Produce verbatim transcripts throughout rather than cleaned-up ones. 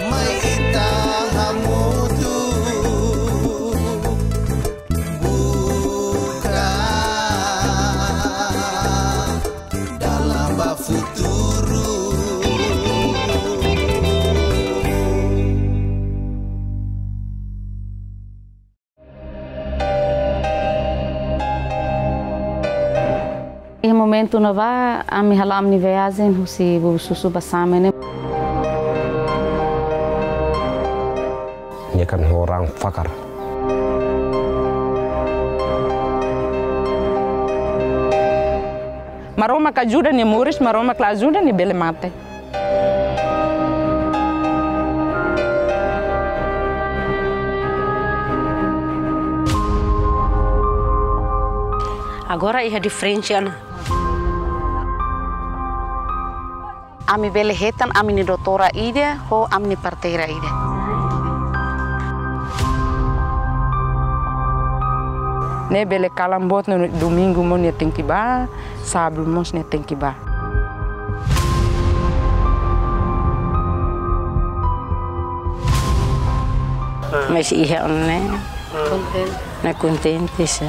Mai ita hamutuk buka dalan ba futuru. Iha momentu ne'ebá, ami hala'o ami-nia viajen husi Bubususu ba Same ne'e. Nia kan ho raan fakar. Maromak ajuda nia moris, Maromak la ajuda nia bele mate. Agora iha diferensa ona. Ami bele hetan ami-nia doutora ida ho ami-nia parteira ida. Ne'e bele kalan boot no domingu mós nia tenke bá, sábadu mós nia tenke bá. Mas iha ona ne'e. Kontente. Ne'e kontente sá.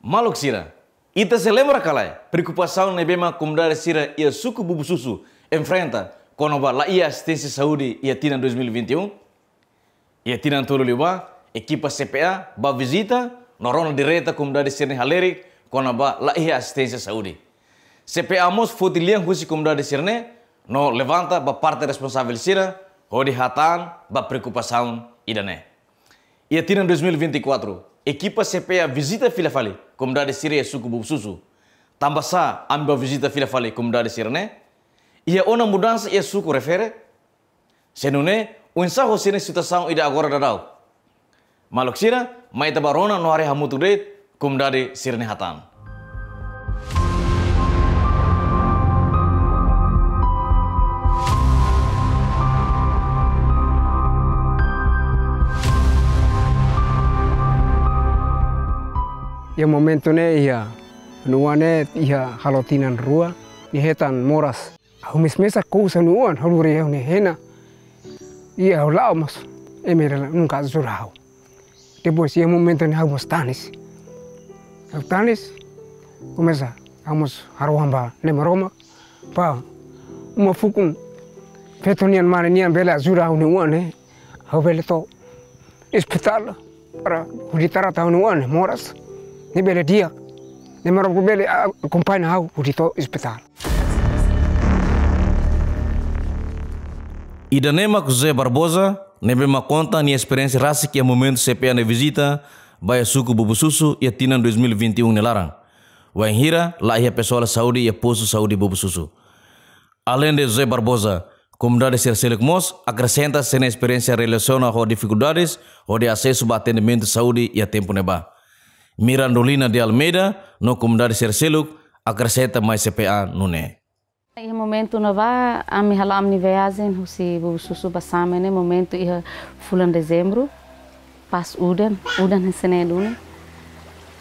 Maluk sira, ita sei lembra ka lae preokupasaun ne'ebé mak komunidade sira iha suku Bubususu enfrenta kona-ba la iha asisténsia saúde iha tinan dois mil e vinte e um? Iha tinan tolu liubá, ekipa C P A bá vizita no rona direta komunidade sira-nia halerik kona-ba la iha asisténsia saúde. C P A mós foti lian husi komunidade sira-ne'e no levanta ba parte responsavel sira hodi hatán ba preokupasaun ida-ne'e. Iha tinan dois mil e vinte e quatro, ekipa C P A vizita fila fali komunidade sira iha suku Bubususu. Tanbasá ami bá vizita fila fali komunidade sira-ne'e? Iha ona mudansa iha suku refere? Se nune'e, oinsá ho sira-nia situasaun ida agora daudaun? Maluk sira, mai ita bá rona no haree hamutuk de'it komunidade sira-nia hatán. Iha momentu ne'e iha, no ane iha halo tinan rua, nia hetan moras. Ha'u mesak-mesak kous ha'u-nia oan, ha'u lori ha'u-nia hena. Iha ha'u la'o mas, ema nunka ajuda ha'u. Depois iha momentu ne'e ha'u mós tanis. Ha'u tanis, komesa, ha'u mós harohan ba Na'i Maromak, ba uma fukun feto nian mane nian bele ajuda ha'u-nia oan ne'e. Ha'u bele to'o ospitál para hodi trata ha'u-nia oan ne'e moras. Ne'e bele di'ak. Ne'e Maromak bele a-, akompaña ha'u hodi to'o ospitál. Ida-ne'e mak José Barbosa, ne'ebé mak konta nia esperiénsia rasik iha momentu C P A nia vizita ba iha suku Bubususu iha tinan dois mil e vinte e um nia laran. Wainhira la iha pesoál saúde iha postu saúde Bubususu. Aleinde José Barbosa, komunidade sira seluk mós akresenta sira-nia esperiénsia relasiona ho difikuldades hodi asesu ba atendimentu saúde iha tempu ne'ebá. Mirandolina de Almeida, no komunidade sira seluk akresenta mai C P A nune'e. Iha momentu ne'ebá, ami hala'o ami-nia viajen husi Bubususu ba Same ne'e momentu iha fulan Dezembru, pas udan, udan hanesan ne'e duni.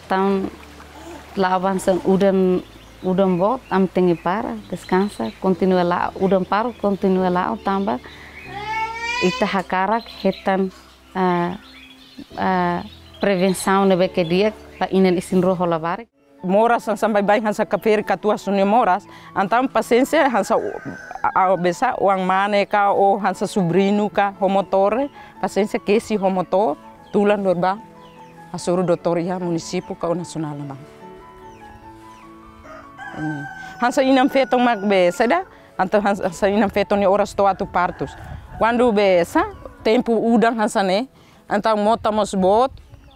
Entaun la'o ba hanesan udan, udan boot, ami tenke para, deskansa, kontinua la'o, udan paruk, kontinua la'o, tanba ita hakarak hetan, ah, ah, prevensaun ne'ebé ke di'ak ba inan isin-rua ho labarik. Moras hanesan baibain hanesan kaferi katuas nia moras, entaun pasiénsia hanesan a-, a-, besa oan mane ka ou hanesan subriñu ka ho motór, pasiénsia kesi ho motór, tulan lori ba hasoru doutór iha munisípiu ka ou nasionál ne'ebá. Hmm. Hanesan inan-feton mak be saida, Entaun hanesan inan-feton nia oras to'o atu partus. Kuandu be sa, tempu udan hanesan ne'e, entaun mota mós boot,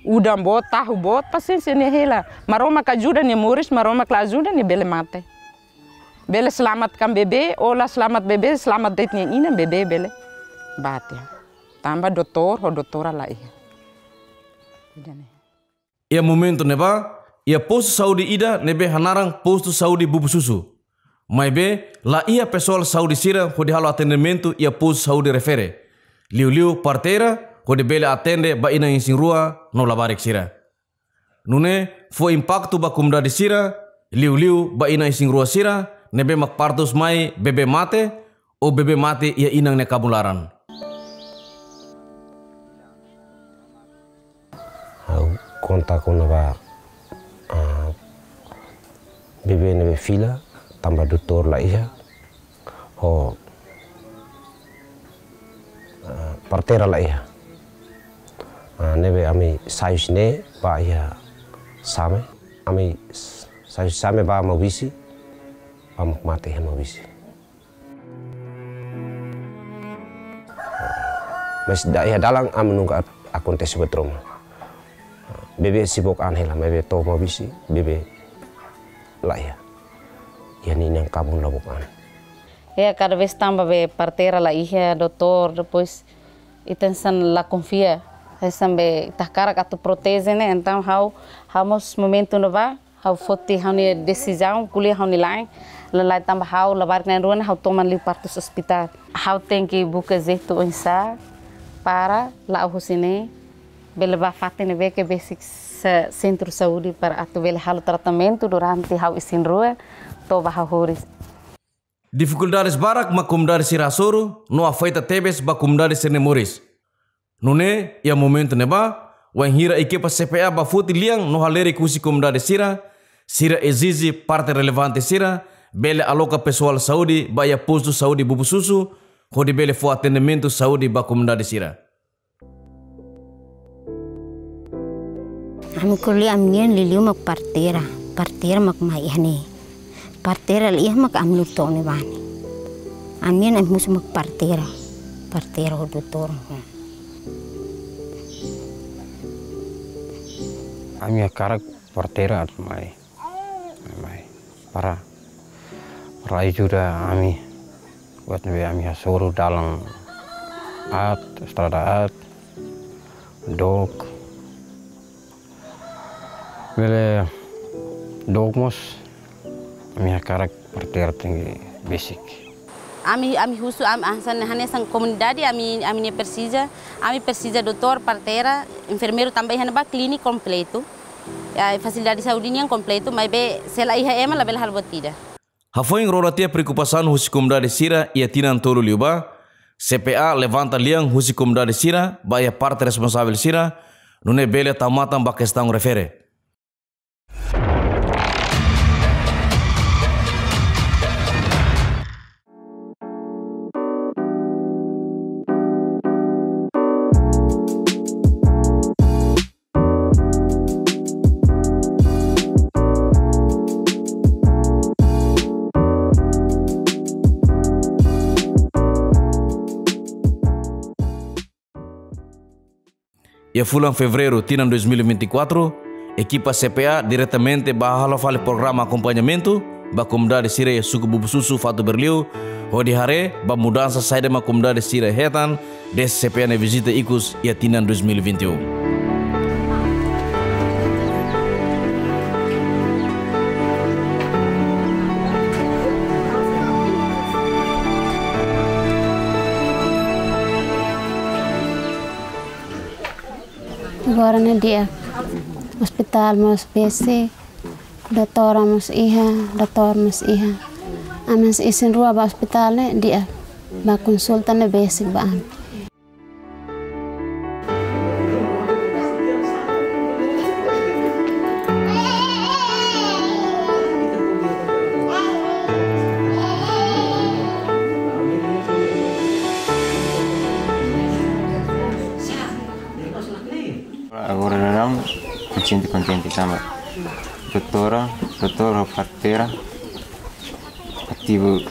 udan boot, tahu boot, pasiénsia ne'e hela. Maromak ajuda nia moris, Maromak la ajuda nia bele mate. Bele selamatkan bebé, ou la selamat bebé, selamat de'it nia inan, bebé bele mate. Tanba doutór ho doutora la iha. Ida-ne'e. Iha momentu ne'ebá, iha postu saúde ida ne'ebé hanaran Postu Saúde Bubususu. Maibé, la iha pesoál saúde sira hodi halo atendimentu iha postu saúde refere. Liuliu parteira, hodi bele atende ba inan isin-rua no labarik sira. Nune'e fó impaktu ba komunidade sira, liuliu ba inan isin-rua sira ne'ebé mak partus mai bebé mate, ou bebé mate iha inan nia kabun laran. Ha'u konta kona-ba, ah, bebé ne'ebé fila, tanba doutór la iha, ho, ah, parteira la iha. Ah, ne'ebé ami sai husi ne'e ba iha Same, ami s-, sai husi Same ba Maubisse, ba mak mate iha Maubisse. Mas da-, iha dalan ami nunka akontese buat ruma. Bebé sei book an hela, maibé to'o Maubisse, bebé la iha. Iha nia inan kabun la book an. Ya, kada vez tanba be parteira la iha, doutór, depois ita hanesan la konfia. Hanesan be ita hakarak atu proteje ne'e, entaun ha'u, ha'u mós momentu ne'ebá, ha'u foti ha'u-nia desizaun, ko'alia ha'u-nia la'en, lalika tanba ha'u labarik na'in-rua ne'e ha'u toman liu partus ospitál. Ha'u tenke buka jeitu oinsá para la'o husi ne'e, bele ba fatin ne'ebé ke besik sa-, sentru saúde para atu bele halo tratamentu durante ha'u isin-rua to'o ba ha'u horis. Difikuldades barak mak komunidade sira hasoru no afeta tebes ba komunidade sira-nia moris. Nune'e, iha momentu ne'ebá, wainhira ekipa C P A bá foti lian no halerik husi komunidade sira, sira ezije parte relevante sira bele aloka pesoál saúde ba iha Postu Saúde Bubususu, hodi bele fó atendimentu saúde ba komunidade sira. Ami ko'alia ami-nian liuliu mak parteira, parteira mak mai iha ne'e. Parteira la iha mak ami lori to'o ne'ebá ne'e. Ami-nian ami husu mak parteira, parteira ho doutór. Ami hakarak parteira atu mai. Mai, mai. Para, para ajuda ami. Buat ne'ebé ami hasoru dalan aat, estrada aat, dook. Bele dook mós, ami hakarak parteira tenke besik. Ami, ami husu, am-, hanesan, hanesan komunidade, ami, ami-nia presiza, ami presiza doutór, parteira, enfermeiru tanba iha ne'ebá klínika kompletu. Ya, fasilidade saúde nian kompletu, maibé se la iha ema labele halo buat ida. Hafoin rona tiha preokupasaun husi komunidade sira iha tinan tolu liubá, C P A levanta lian husi komunidade sira ba iha parte responsavel sira, nune'e bele tau matan ba kestaun refere. Iha fulan Fevereiru tinan dois mil e vinte e quatro, ekipa C P A diretamente bá halo fali programa akompañamentu ba komunidade sira iha suku Bubususu, Fatu Berliu, hodi haree ba mudansa saida mak komunidade sira hetan dezde C P A nia vizita ikus iha tinan dois mil e vinte e um. Agora ne'e di'ak. Ospitál mós besik, doutora mós iha, doutór mós iha. Ami isin-rua bá ospitál ne'e di'ak. Bá konsulta ne'e besik ba ami. Agora daudaun ami sente kontente tanba doutora, doutór ho parteira ativu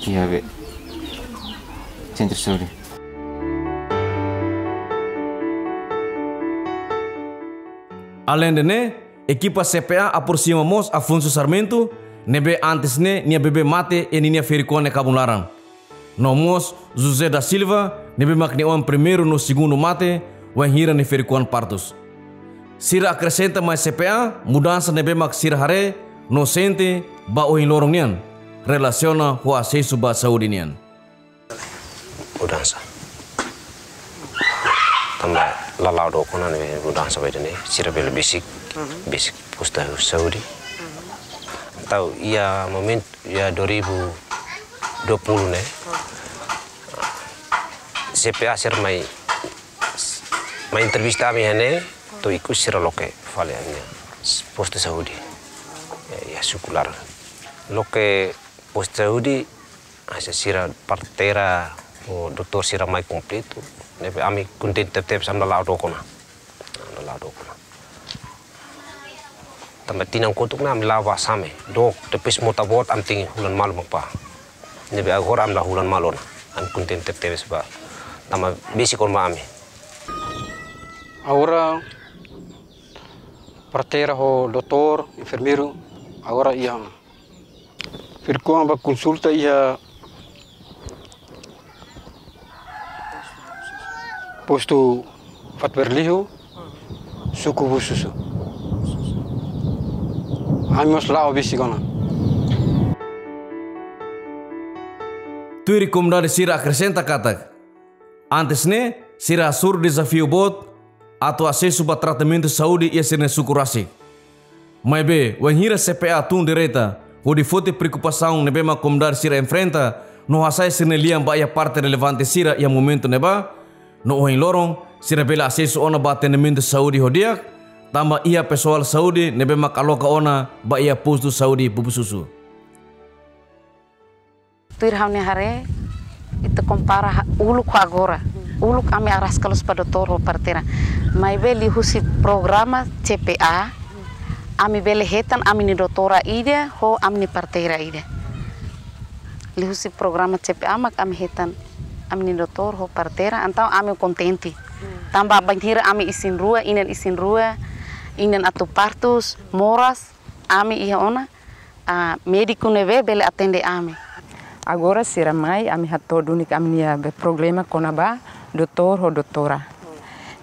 Iha be sentru saúde. Aleinde ne'e, ekipa C P A aproxima mós Afonso Sarmento, ne'ebé antes ne'e nia bebé mate iha ninia ferik-oan ne'e kabun laran. No mós José da Silva, ne'ebé mak nia oan primeiru no segundu mate, wainhira nia ferik-oan partus. Sira akresenta mai C P A mudansa ne'ebé mak sira haree no sente ba ohin loron nian, relasiona ho asesu ba saúde nian. Mudansa. Tanba la la'o dook ona ne'e mudansa ba ida-ne'e, sira bele besik, besik postu saúde. Entaun iha momentu iha dua ribu dua puluh ne'e, C P A sira mai, mai entrevista ami iha ne'e, to'o ikus sira loke fali ami-nia postu saúde. Iha, iha suku laran. Loke postu saúde, hanesan sira parteira ho doutór sira mai kompletu. Ne'ebé ami kontente tebes, ami la la'o dook ona. La la'o dook ona. Tanba tinan kotuk ne'e ami la'o ba Same. Dook, depois mota boot ami tenke hola malu mak bá. Ne'ebé agora ami la hola malu ona. Ami kontente tebes ba. Tanba besik ona ba ami. Agora parteira ho doutór, enfermeiru, agora iha. Ferik-oan bá konsulta iha postu Fatwerliho, suku Bususu. Ami mós la'o besik ona. Tuir komunidade sira akresenta katak, antes ne'e, sira hasoru dezafiu boot atu asesu ba tratamentu saúde iha sira-nia suku rasik. Maibé, wainhira C P A tun direta hodi foti preokupasaun ne'ebé mak komunidade sira enfrenta no hasa'e sira-nia lian ba iha parte relevante sira iha momentu ne'ebá, no ohin loron sira bele asesu ona ba atendimentu saúde ho di'ak, tanba iha pesoál saúde ne'ebé mak aloka ona ba iha postu saúde Bubususu. Tuir ha'u-nia haree, ita kompara ha-, uluk ho agora. Uluk ami araska loos ba doutór ho parteira. Maibé liuhusi programa C P A, ami bele hetan ami-nia doutór ida ho ami-nia parteira ida. Liuhusi programa C P A mak ami hetan ami-nia doutór ho parteira, entaun ami kontente. Tanba bainhira ami isin-rua, inan isin-rua, inan atu partus, moras, ami iha ona, ah, médiku ne'ebé bele atende ami. Agora sira mai, ami hato'o duni ami-nia be problema kona-ba doutór ho doutora.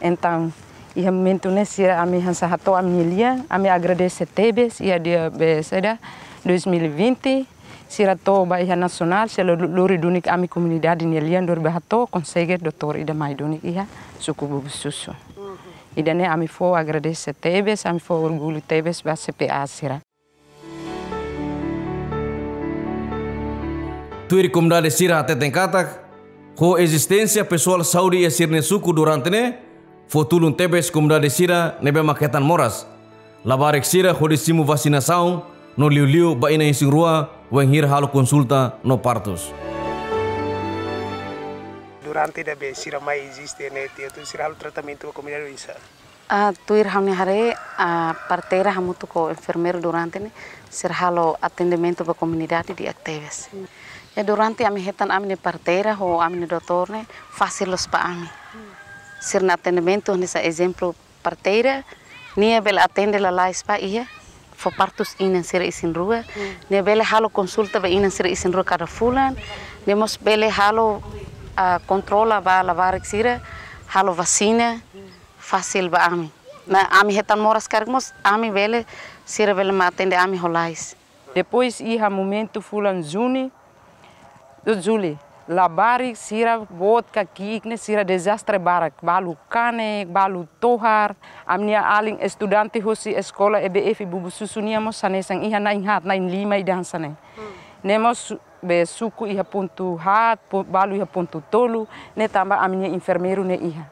Entaun, iha momentu ne'e sira ami hanesan hato'o ami-nia lian, ami agradese tebes, iha dia be saida, dois mil e vinte, sira to'o ba iha nasionál, sira lori duni ami komunidade nia lian, lori ba hato'o, konsege doutór ida mai duni iha suku Bubususu. Ida-ne'e ami fó agradese tebes, ami fó orgullu tebes ba C P A sira. Tuir komunidade sira hateten katak, ho ezisténsia pesoál saúde iha sira-nia suku durante ne'e, fó tulun tebes komunidade sira ne'ebé mak hetan moras. Labarik sira hodi simu vasinasaun, no liuliu ba inan isin-rua, wainhira halo konsulta no partus. Durante ida be sira mai eziste ne'e, tia tu sira halo tratamentu ba komunidade oinsá? Ah, tuir ha'u-nia haree, ah, parteira hamutuk ho enfermeiru durante ne'e, sira halo atendimentu ba komunidade di'ak tebes. Ya durante ami hetan ami-nia parteira ho ami-nia doutór ne'e, fasil loos ba ami. Sira-nia atendimentu, hanesan ezemplu parteira, nia bele atende lalais ba iha, fó partus inan sira isin-rua, nia bele halo konsulta ba inan sira isin-rua kada fulan, nia mós bele halo, ah, kontrola ba labarik sira, halo vasina, fasil ba ami. Ne'e ami hetan moras karik mós, ami bele, sira bele mai atende ami ho lalais. Depois iha momentu fulan Juni, do Juli, labarik sira boot ka ki'ik ne'e sira dezastre barak, balu kanek, balu tohar, ami-nia alin estudante husi eskola E B F Bubususu nian mós hanesan iha na'in haat, na'in lima ida hanesan ne'e. Ne'e mós be suku iha pontu haat, po-, balu iha pontu tolu, ne'e tanba ami-nia enfermeiru ne'e iha.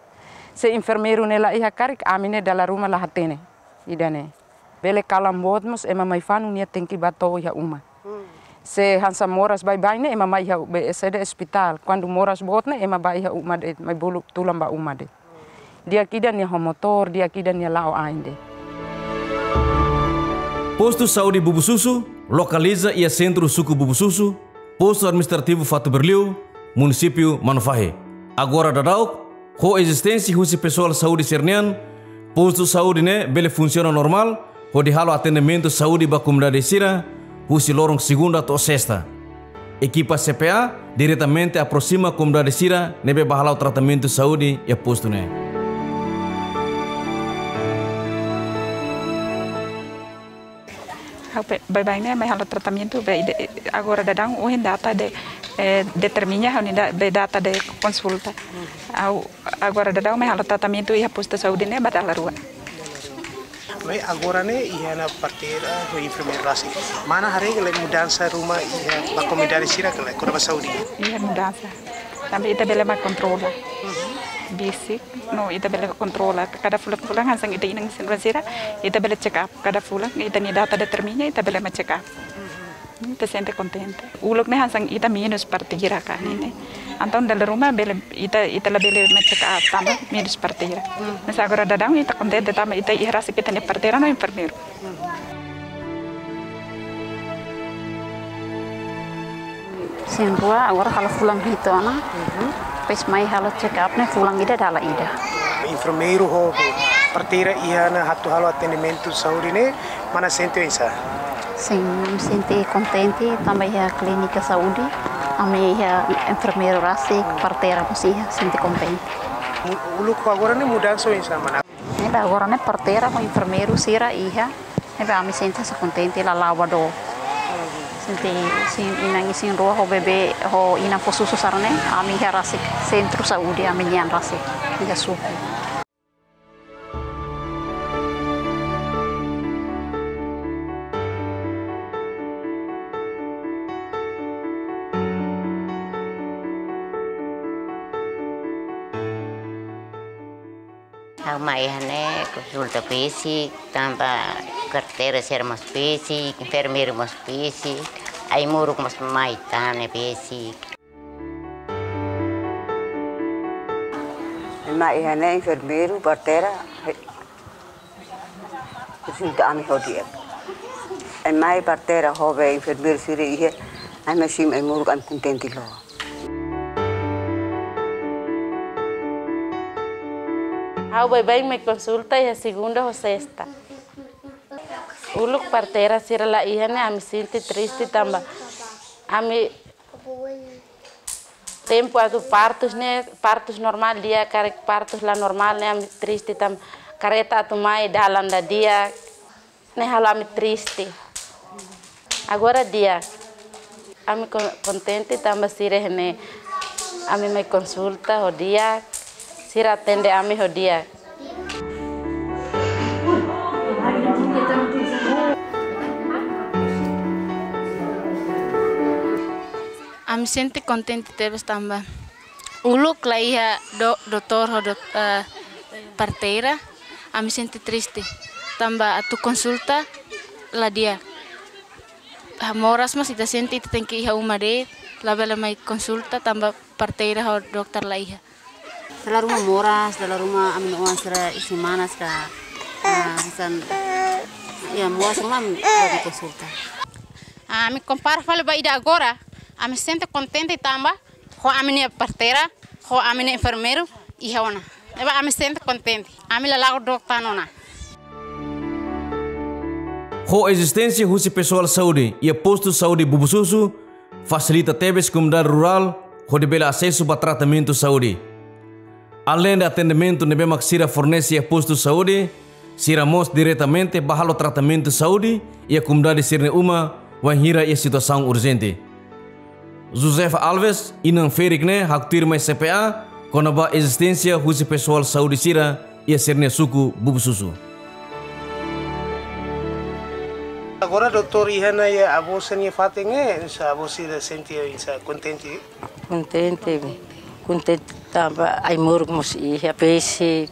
Se enfermeiru ne'e la iha karik, ami ne'e dala ruma la hatene. Ida-ne'e. Bele kalan boot mós ema mai fanu nia tenke bá to'o iha uma. Se hanesan moras baibain ne'e ema mai iha be saida ospitál. Kuandu moras boot ne'e ema bá iha uma de'it, mai bolu tulan ba uma de'it. Di'ak ida nia ho motór, di'ak ida nia la'o ain de'it. Postu saúde Bubususu lokaliza iha sentru suku Bubususu, Postu Administrativu Fatuberliu, Munisípiu Manufahi. Agora daudaun, ho ezisténsia husi pesoál saúde sira-nian, postu saúde ne'e bele funsiona normál, hodi halo atendimentu saúde ba komunidade sira, husi loron segunda to'o sesta. Ekipa C P A diretamente aproxima komunidade sira ne'ebé bá hala'o tratamentu saúde iha postu ne'e. Ha'u be, baibain ne'e mai halo tratamentu be ida, agora daudaun ohin data de, eh, determina ha'u-nia da-, be data de konsulta. Ha'u agora daudaun mai halo tratamentu iha postu saúde ne'e ba dala rua. Maibé agora ne'e iha ona parteira ho enfermeiru rasik. Mana haree ka lae mudansa ruma iha ba komunidade sira ka lae kona-ba saúde? Iha mudansa. Tanba ita bele mai kontrola. Besik, no ita bele kontrola. Kada fulan-fulan hanesan ita inan isin-rua sira, ita bele check up. Kada fulan, ita-nia data determina, ita bele mai check up. Ita sente kontente. Uluk ne'e hanesan ita menus parteira ka ne'e. Entaun dala ruma bele, ita, ita labele mai check up tanba menus parteira. Mas agora daudaun ita kontente tanba ita iha rasik ita-nia parteira no enfermeiru. Isin-rua, agora halo fulan hitu ona. Depois mai halo check up ne'e fulan ida dala ida. Enfermeiru ho parteira iha ona atu halo atendimentu saúde ne'e, mana sente oinsá? Sin, ami sente kontente, tanba iha klínika saúde, ami iha enfermeiru rasik, parteira mós iha, sente kontente. Mu-, uluk ho agora ne'e mudansa oinsá, mana? Ne'e agora ne'e parteira ho enfermeiru sira iha, ne'ebé ami sente hanesan kontente la la'o ba dook. Sente isin, inan isin-rua ho bebé, ho inan fó susu sira-ne'e, ami iha rasik sentru saúde, ami nian rasik, iha suku. Ha'u mai iha ne'e konsulta besik, tanba parteira sira mós besik, enfermeiru mós besik, ai-moruk mós mai tan ne'e besik. Mai iha ne'e enfermeiru, parteira, he, konsulta ami ho di'ak. Mai parteira ho be enfermeiru sira iha, ami simu ai-moruk ami kontente loos. Ha'u baibain mai konsulta iha segunda ho sesta. Uluk parteira sira la iha ne'e ami sente triste tanba ami tempu atu partus ne'e, partus normál di'ak, karik partus la normál ne'e ami triste tanba kareta atu mai dalan la di'ak. Ne'e halo ami triste. Agora di'ak. Ami kon-, kontente tanba sira iha ne'e. Ami mai konsulta ho di'ak. Sira atende ami ho di'ak. Ami sente kontente tebes tanba uluk la iha do-, doutór ho dok-, eh, parteira, ami sente triste. Tanba atu konsulta la di'ak. Ah, moras mós ita sente ita tenke iha uma de'it, labele mai konsulta tanba parteira ho dokter la iha. Dala ruma moras, dala ruma ami-nia oan sira isin-manas ka, ah, hanesan, ya, moras ruma ami bá konsulta. Ah, ami kompara fali ba ida agora, ami sente kontente tanba ho ami-nia parteira, ho ami-nia enfermeiru iha ona. Ne'ebé ami sente kontente. Ami la la'o dook tan ona. Ho ezisténsia husi pesoál saúde iha postu saúde Bubususu, fasilita tebes komunidade rurál hodi bele asesu ba tratamentu saúde. Aleinde atendimentu ne'ebé mak sira fornese iha postu saúde, sira mós diretamente bá halo tratamentu saúde iha komunidade sira-nia uma, wainhira iha situasaun urjente. Josefa Alves, inan ferik ne'e haktuir mai C P A kona-ba ezisténsia husi pesoál saúde sira iha sira-nia suku Bubususu. Agora doutór iha ona iha avó sira-nia fatin ne'e, oinsá avó sira sente oinsá, kontente? Kontente, kontente tanba ai-moruk mós iha, besik,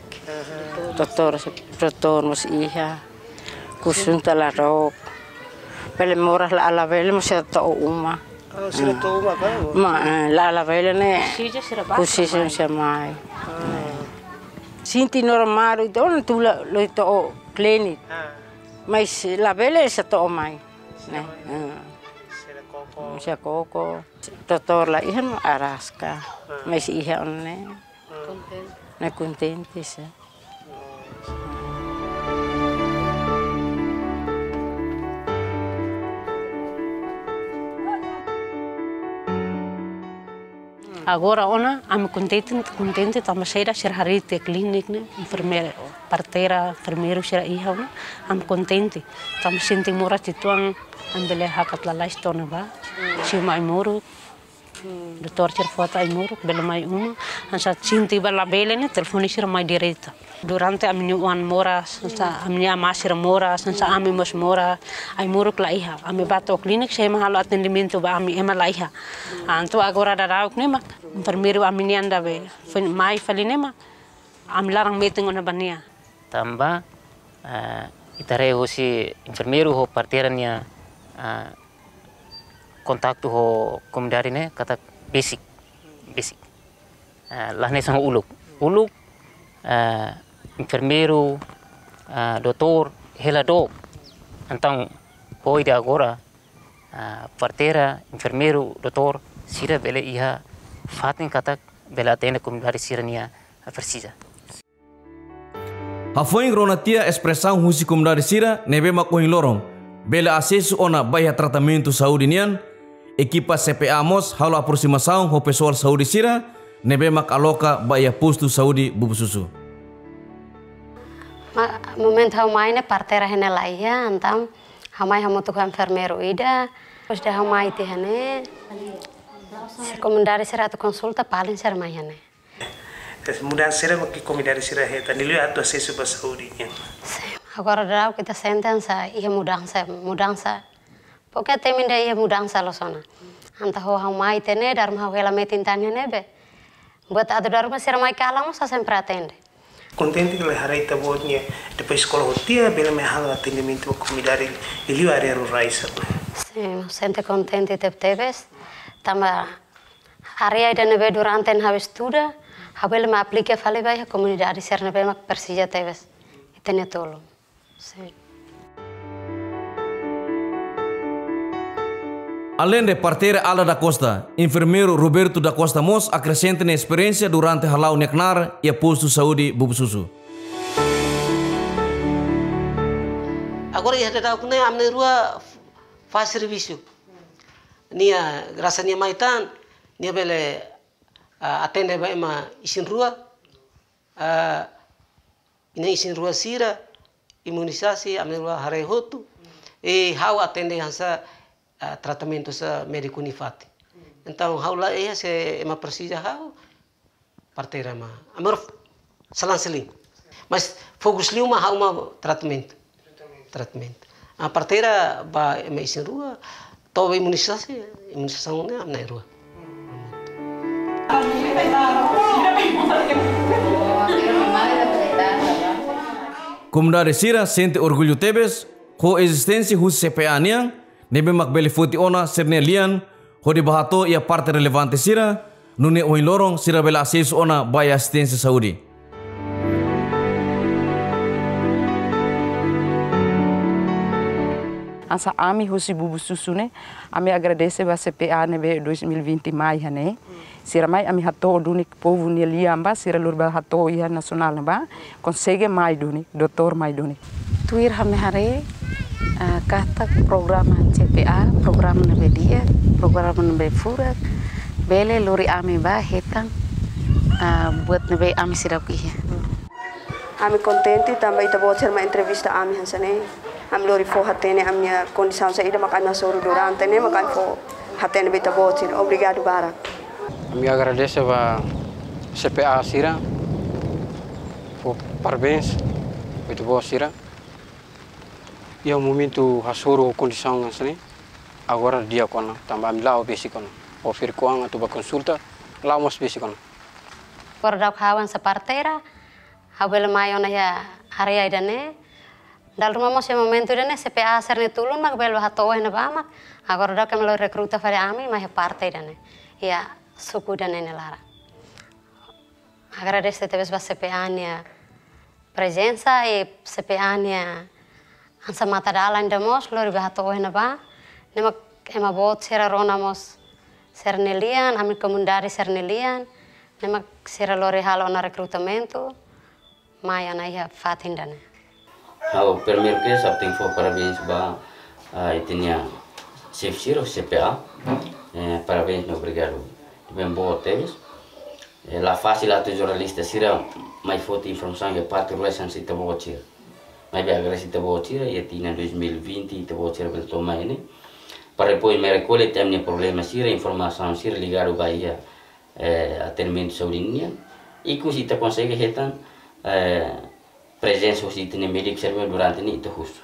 doutór, doutór mós iha. Konsulta la dook. Bele moras la labele mós sira to'o uma. Oh, sira to'o uma ka? Ma, eh, la labele ne'e. Sija sira bá. Kusi sira mai. Ah. Sente normál, entaun atu lori to'o klínika. Ah. Mas labele sira to'o mai. Ne'e. Ah. Sira koko. Sira koko. Doutór la iha, araska. Mas iha ona ne'e. Ne'e kontente sá. Agora ona, ami kontente, kontente tanba saida, sira harii tiha klínika ne'e, enfermeira, parteira, enfermeiru sira iha ona, ami kontente. Tanba sente moras uitoan, ami bele hakat lalais to'o ne'ebá, simu ai-moruk. Doutór sira foti ai-moruk, bele mai uma, hanesan sente ba labele ne'e, telefone sira mai direta. Durante ami-nia oan moras, hanesan ami-nia amá sira moras, hanesan ami mós moras, ai-moruk la iha. Ami bá to'o klínika, se ema halo atendimentu ba ami, ema la iha. Entaun agora daudauk ne'e mak, enfermeiru ami-nian ida be, fali, mai fali ne'e mak, ami laran metin ona ba nia. Tanba, eh, ita haree husi enfermeiru ho parteira nia, eh, kontaktu ho komunidade ne'e katak besik, besik. Eh, la hanesan uluk. Uluk, eh, enfermeiru, eh, doutór, hela dook. Entaun, ho ida agora, eh, parteira, enfermeiru, doutór, sira bele iha fatin katak bele atende komunidade sira-nia presiza. Hafoin rona tiha espresaun husi komunidade sira ne'ebé mak ohin loron bele asesu ona ba iha tratamentu saúde nian, ekipa C P A mós halo aprosimasaun ho pesoál saúde sira ne'ebé mak aloka ba iha postu saúde Bubususu. Ma-, momentu ha'u mai ne'e parteira iha ne'e la iha, entaun ha'u mai hamutuk ho enfermeiru ida, depois de ha'u mai tiha ne'e, se komunidade sira atu konsulta, paling sira mai iha ne'e. Tes mudansa sira mak komunidade sira hetan, liuliu atu asesu ba saúde nian. Sin, agora daudauk ita sente hanesan iha mudansa, mudansa. Pokoknya temi ida iha mudansa loos ona. Entaun ho ha'u mai tiha ne'e, dala ruma ha'u hela metin tan iha ne'ebé. Buat atu dala ruma sira mai kalan mós ha'u sempre atende. Kontente ka lae haree ita-boot nia, depois eskola hotu tiha, bele mai halo atendimentu ba komunidade, liuliu área rurais sira. Sin, sente kontente tebetebes. Tanba área ida ne'ebé durante ne'e ha'u estuda, ha'u bele mai aplika fali ba iha komunidade sira ne'ebé mak presiza tebes ita-nia tulun. Sin. Aleinde parteira Alda da Costa, enfermeiru Roberto da Costa mós akresenta nia esperiénsia durante hala'o nia knaar iha postu saúde Bubususu. Agora iha daudauk ne'e ami na'in-rua fó servisu. Nia, grasa nia mai tan, nia bele, ah, atende ba ema isin-rua, ah, inan isin-rua sira, imunizasi, ami na'in-rua haree hotu, i ha'u atende hanesan, ah, tratamentu hanesan médiku nia fatin. Entaun, ha'u la iha se ema presiza ha'u, parteira mak. Ami na'in-rua selang-seling. Mas fokus liu mak ha'u mak tratamentu. Tratamentu. Ah, parteira ba ema isin-rua, to'o imunizasi, imunizasaun ne'e ami na'in-rua. Komunidade sira sente orgullu tebes ho ezisténsia husi C P A nian, ne'ebé mak bele foti ona sira-nia lian hodi bá hato'o iha parte relevante sira, nune'e ohin loron sira bele asesu ona ba iha asisténsia saúde. Hanesan ami husi Bubususu ne'e, ami agradese ba C P A ne'ebé dois mil e vinte mai iha ne'e. Sira mai ami hato'o duni povu nia lian ba, sira lori bá hato'o iha nasionál ne'ebá, konsege mai duni, doutór mai duni. Tuir ami haree, ah, katak programa C P A, programa ne'ebé di'ak, programa ne'ebé furak, bele lori ami bá hetan, ah, buat ne'ebé ami seidauk iha. Ami kontente tanba ita-boot sira mai entrevista ami hanesan ne'e. Ami lori fó hatene ami-nia kondisaun saida mak ami hasoru durante ne'e, mak ami fó hatene ba ita-boot sira. Obrigadu barak. Ami agradese ba C P A sira, fó parabéns ba ita-boot sira. Iha momentu hasoru kondisaun hanesan ne'e, agora di'ak ona, tanba ami la'o besik ona. Fó ferik-oan atu bá konsulta, la'o mós besik ona. Agora daudauk ha'u hanesan parteira, ha'u bele mai ona iha área ida-ne'e. Dala ruma mós iha momentu ida-ne'e C P A sira-nia tulun mak bele bá hato'o iha ne'ebá mak. Agora daudauk ema lori rekruta fali ami mai iha parte ida-ne'e. Iha suku ida-ne'e nia laran. Agradese tebes ba C P A nia prezensa i C P A nia hanesan matadalan ida mós lori bá hato'o iha ne'ebá. Ne'e mak ema boot sira rona mós Sira-nia lian, ami komunidade sira-nia lian, ne'e mak sira lori halo ona rekrutamentu, mai ona iha fatin ida-ne'e. Ha'u primeiru ke ha'u tenke fó parabéns ba, ah, ita-nia xefe sira, C P A. Eh, parabéns no obrigadu. Ne'ebé boot tebes. Eh, la fasil atu jornalista sira mai foti informasaun iha parte rua hanesan ita-boot sira. Maibé agradese ita-boot sira, iha tinan dois mil e vinte ita-boot sira bele to'o mai ne'e. Para depois mai rekolla ita-nia problema sira, informasaun sira ligadu ba iha, eh, atendimentu saúde nian. Ikus ita konsege hetan, eh, prezensa husi ita-nia médiku sira durante ne'e ita husu.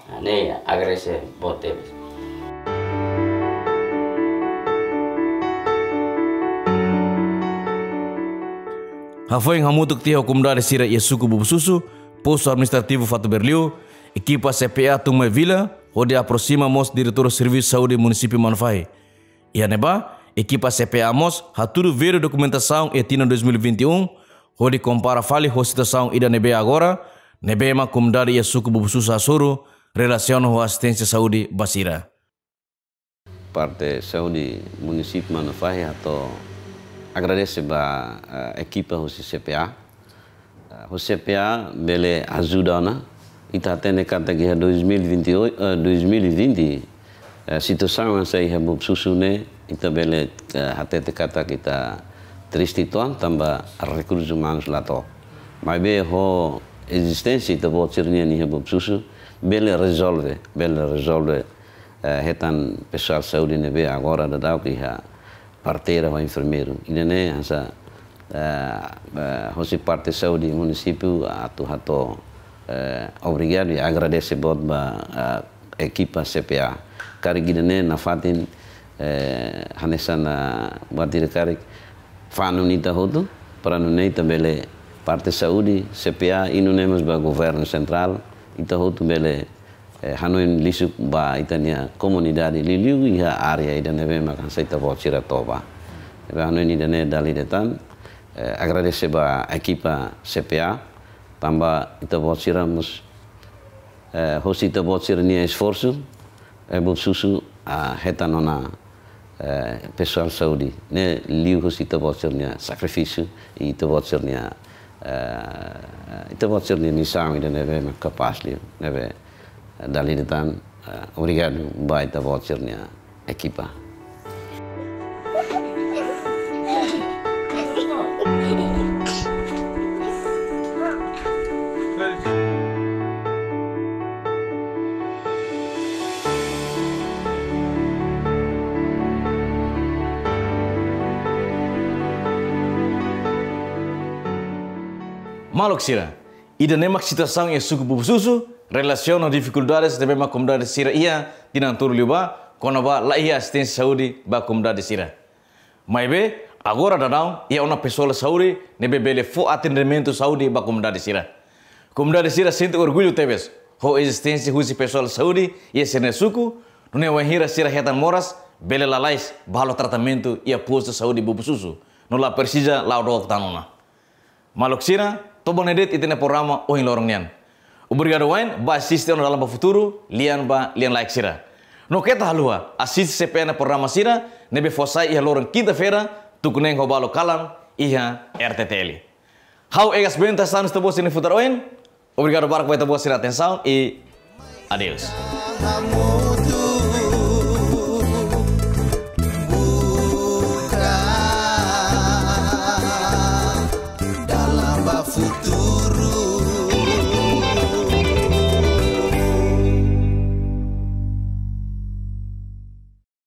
Ah, ne'e agradese boot tebes. Hafoin hamutuk tiha ho komunidade sira iha suku Bubususu, postu administrativu Fatuberliu, ekipa C P A tun mai vila, hodi aproxima mós diretór servisu saúde munisípiu Manufahi. Iha ne'ebá, ekipa C P A mós hatudu vídeo dokumentasaun iha tinan dois mil e vinte e um, hodi kompara fali ho situasaun ida ne'ebé agora, ne'ebé mak komunidade iha suku Bubususu hasoru, relasiona ho asisténsia saúde ba sira. Parte saúde munisípiu Manufahi hato'o agradese ba, eh, ekipa husi C P A. Ah, husi C P A bele ajuda ona. Ita hatene katak iha dois mil e vinte e oito, eh, dois mil e vinte, eh, situasaun hanesan iha Bubususu ne'e, ita bele, eh, hatete katak ita triste uitoan tanba rekursus umanus la to'o. Maibé ho ezisténsia ita-boot sira-nian iha Bubususu, bele rezolve, bele rezolve, eh, hetan pesoál saúde ne'ebé agora daudaun iha parteira ho enfermeiru. Ida-ne'e hanesan, eh, eh, husi parte saúde munisípiu atu hato'o, eh, obrigadu i agradese boot ba, eh, ekipa C P A. Karik ida-ne'e nafatin, eh, hanesan, eh, buat ida karik fanu ita hotu, para nune'e ita bele parte saúde, C P A, i nune'e mós ba governu sentrál, ita hotu bele eh, hanoin lisuk ba ita-nia komunidade liuliu iha área ida ne'ebé mak hanesan ita-boot sira toba. Ne'ebé hanoin ida-ne'e dala ida tan, eh, agradese ba ekipa C P A, tanba ita-boot sira mós, eh, hosi ita-boot sira-nia esforsu, eh, Bubususu, ah, hetan ona eh, pesoál saúde, ne'e liuhusi ita-boot sira-nia sakrifísiu, i ita-boot sira-nia, eh, ita-boot sira-nia misaun ida ne'ebé mak kapás liu, ne'ebé dala ida tan, eh, obrigadu ba ita-boot sira-nia ekipa. Maluk sira, ida-ne'e mak situasaun iha suku Bubususu, relasiona ho difikuldades ne'ebé mak komunidade sira iha tinan tolu liubá, kona-ba la iha asisténsia saúde ba komunidade sira. Maibé, agora daudaun, iha ona pesoál saúde ne'ebé bele fó atendimentu saúde ba komunidade sira. Komunidade sira sente orgullu tebes ho ezisténsia husi pesoál saúde iha sira-nia suku, nune'e wainhira sira hetan moras, bele lalais ba halo tratamentu iha postu saúde Bubususu, no la presiza la'o dook tan ona. Maluk sira, to'o ba ne'e de'it ita-nia programa ohin loron nian. Obrigadu wa'in ba asiste ona Dalan ba Futuru, lian ba lian-laek sira. No keta haluha, asiste C P A nia programa sira ne'ebé fó sai iha loron kinta-feira, tuku neen ho balu kalan, iha R T T L. Ha'u Egas Benta, Sanus, ita-boot sira-nia futar oin. Obrigadu barak ba ita-boot sira-nia atensaun i adeus. Dalan ba Futuru.